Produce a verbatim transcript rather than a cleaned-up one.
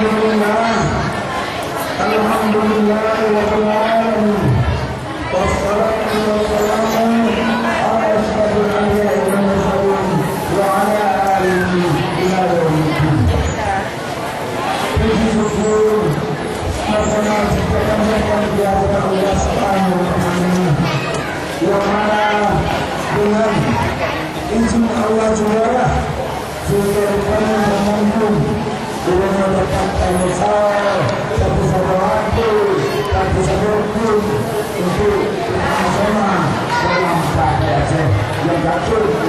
Alhamdulillah. Alhamdulillah rabbil alamin. Wassalatu wassalamu ala asyrafil anbiya'i wal mursalin wa ala alihi ila yaumiddin. Puji syukur sama-sama kita panjatkan kehadirat Allah Subhanahu wa Taala, yang mana dengan izin Allah jugalah sehingga rupanya momentum ureueng dapat tameusal, tapeusaboh até, tapeusaboh keu untuk sama-sama dalam partai Aceh yang jatuh